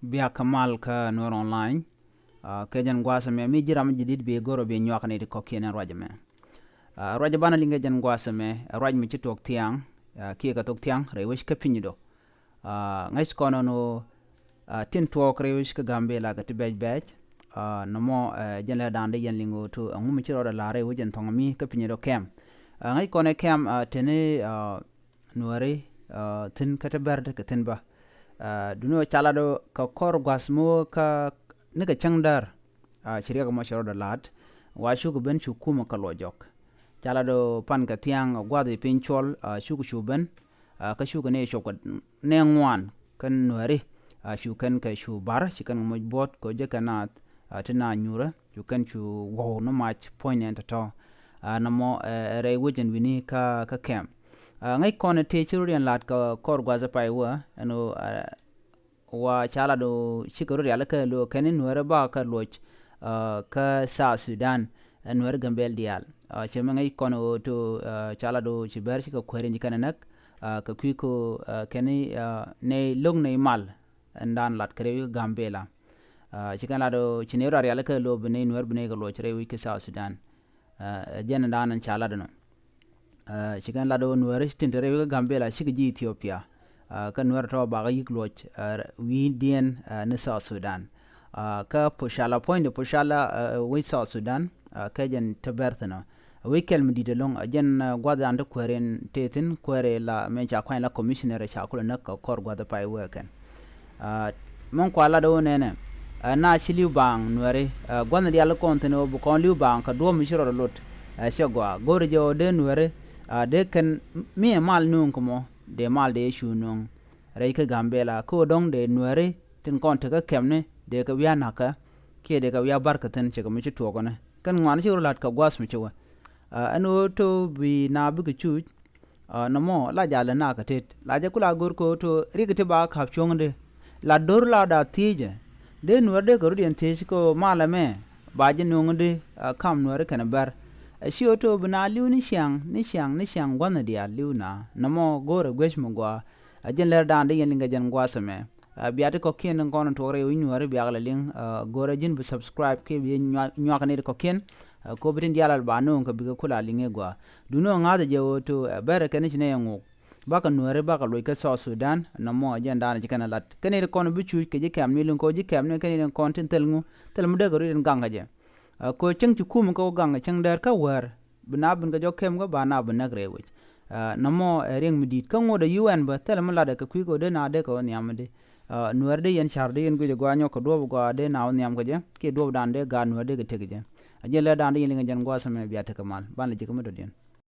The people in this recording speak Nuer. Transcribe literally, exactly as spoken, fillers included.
Biak kä mal kä Nuer Online. Kɛ jɛn gua̱a̱th ɛmɛ mi ji̱ ram mi ji̱ di̱t bi go̱r ɔ bi nyuak ni ti kɔ̱kiɛn ɛn ruac ɛmɛ. Ruac ɛ banɛ liŋ kɛ jɛn gua̱a̱th ɛmɛ ɛ ruac mi ci tuɔɔk thia̱a̱ŋ kiɛ kɛ thok thia̱a̱ŋ rɛy wec kä piny dɔ. Ŋäc kɔn ɛn ɣöö tin tuɔɔk rɛy wec kä Gambela kɛ ti bɛc bɛc. Nɔmɔ jɛn lɛ da̱a̱n dee yɛn liŋ ɣöö to ɛŋu mi ci rɔɔdɛ la̱r rɛy wec ɛn thɔŋ mi kä piny dɔ kɛm. Ŋäc kɔn ɛ kɛm teni Nuääri thi̱n kä ti bɛr ti kɛ thi̱n bä. Duni ɔ ca lat ɔ kɛ kɔr gua̱th mi wä kä ni kɛ cäŋ däär. Ci riɛk mɔ ci rɔɔdɛ la̱t wa cuk ben cu kumɛ kɛ luɔc jɔk. Ca lat ɔ pan kɛ thia̱a̱ŋ ɔ gua̱th i̱ piny cuɔl cuk cu ben. Kä cuk ni cuɔp kɛ ni ŋuan kɛn Nuääri. Cu kɛn kɛ cu bar ci kɛn kɛ moc buɔt kɛ jɛ kɛ naath ti na nyurä cu kɛn cu guɔw ni mac puɔ̱ny nɛn tɔ̱tɔ̱. Nɔmɔ rɛy wec ɛn wi̱ni kä kɛm. Ŋäc kɔn tëë ci rot yɛn la̱t kɛ kɔr gua̱th ɛ pay wä ɛn ɣöö wa ca lat ɣöö cikɛ rot rialikä lo̱o̱ kɛn ni Nuääri bakɛ luɔc kä South Sudan. Nuääri Gambel diaal cɛ mi ŋäc kɔn ɣöö to ca lat ɣöö ci bɛr cikɛ kuääri ni kɛn näk kɛ kui̱ ko kɛn ni nɛy lo̱k nɛy mal. Ɛn daan lat kɛ rɛy wi̱c kä Gambela. Ci kɛn lat ɣöö ci nɛy rot rialikä lo̱o̱ bi nɛy Nuääri bi nɛy kɛ luɔc rɛy wi̱c kä South Sudan. Ɛ jɛn daan ɛn ca lat ɛnɔ. Ci kɛn lat ɣöö Nuääri tin te rɛy wec kä Gambela cikɛ ji̱ Ethiopia. Kä Nuääri tɔ̱ bakä yi̱k luɔc wi̱i̱diɛn ni South Sudan. Kä Pocala puɔ̱nydɛ Pocala wec South Sudan. Kä jɛn te bɛr thi̱n ɔ wec kɛl mi di̱t ɛlɔ̱ŋ ɛ jɛn gua̱th dan te kuääri ɛn te thi̱n kuääri la mëë ca kuany la commissioner ca kulɛ näk kɛ kɔr gua̱th ɛ pay wee kɛn. Min kua lat ɣöö nɛnɛ na ci li̱w baaŋ Nuääri gua̱n diaal kɔn thi̱n ɣöö bi kɔn li̱w baaŋ kɛ duɔ̱ɔ̱p mi ci rɔɔdɛ lot. Cɛ gɔaa go̱o̱rɛ jɛ ɣöö dee Nuääri dee kɛn mi ɛ mal nööŋ kɛ mɔ dee mal dee cu nööŋ rɛy kä Gambela kä ɣöö dɔ̱ŋ dee Nuääri tin kɔn tekä kɛmni dee kɛ wi̱i̱ a na̱kä kiɛ dee kɛ wi̱i̱ a barkä thi̱n cɛ kɛ mi ci tuɔɔkɛni kɛn ŋuan ci rɔ la̱t kɛ gua̱th mi ci wä. Ɛn ɣöö to bi na bikɛ cuuc Nɔmɔ la jal ɛ nak kɛ tet la jɛ kula go̱r kɛ ɣöö to riɛk ti ba ka̱p cuɔ̱ŋdi. La do̱r la da thiecɛ dee Nuäär dee kɛ rut yɛn thiec kɛ ɣöö malɛ mɛ ba jɛ nuɔ̱ŋdi kam Nuäär kɛn bär. Ɛ ci ɣöö to bi na li̱w ni ciaŋ ni ciaŋ ni ciaŋ gua̱nh diaal li̱w na nɔmɔ go̱o̱rɛ guec mi gɔaa. Ɛ jɛn lɛr daan dee yɛn liŋ kɛ jɛn gua̱a̱th ɛmɛ. Bia ti kɔ̱kiɛn in kɔn in tuɔk rɛy wi̱c Nuäär biak lɛ liŋ. Go̱o̱rɛ ji̱n bi subscribe kiɛ bi nyuak ni ti kɔ̱kiɛn. Kop tin diaal al ba no̱o̱ŋ kɛ bikɛ kula liŋ i̱ gɔaa. Duŋni ɔ ŋa̱th jɛ ɣöö to bɛrɛ kɛn ci nɛ yɛ ŋuk. Bakɛ Nuääri bakɛ loc kä South Sudan nɔmɔ ɛ jɛn daanɛ ci kɛn ɛ lat kɛn iri kɔn bi cuuc kɛ ji̱ kɛm ni liŋ kɔ ji̱ kɛm ni kɛn iri kɔn tin thil ŋu thil mi dee kɛ rui̱t in gaŋ kɛ jɛ. Kɔ cäŋ ci kum kä wä gaŋ kɛ cäŋ dɛɛr kä wäär bi na bin kɛ jɔk kɛm kä ba na bi näk rɛy wec. Nɔmɔ ɛ riɛŋ mi di̱i̱t kä ŋot ɛ U N bä thil mi lat ɛ kɛ kui̱ kɔ dee na dee kɛ wä nhiam mi di. Nuääri dee yɛn ca̱r dee yɛn guic ɛ gɔaa nyɔk kɛ duɔ̱ɔ̱p ɛ gɔaa dee na wä nhiam kɛ jɛ kiɛ duɔ̱ɔ̱p dan dee gaat Nuääri dee kɛ tek kɛ jɛ. Ɛ jɛn lɛ dan dee yɛn liŋ ɛ jɛn gua̱a̱th ɛmɛ bia tekɛ mal ban lɛ ji̱ kɛ mi dɔ̱diɛn.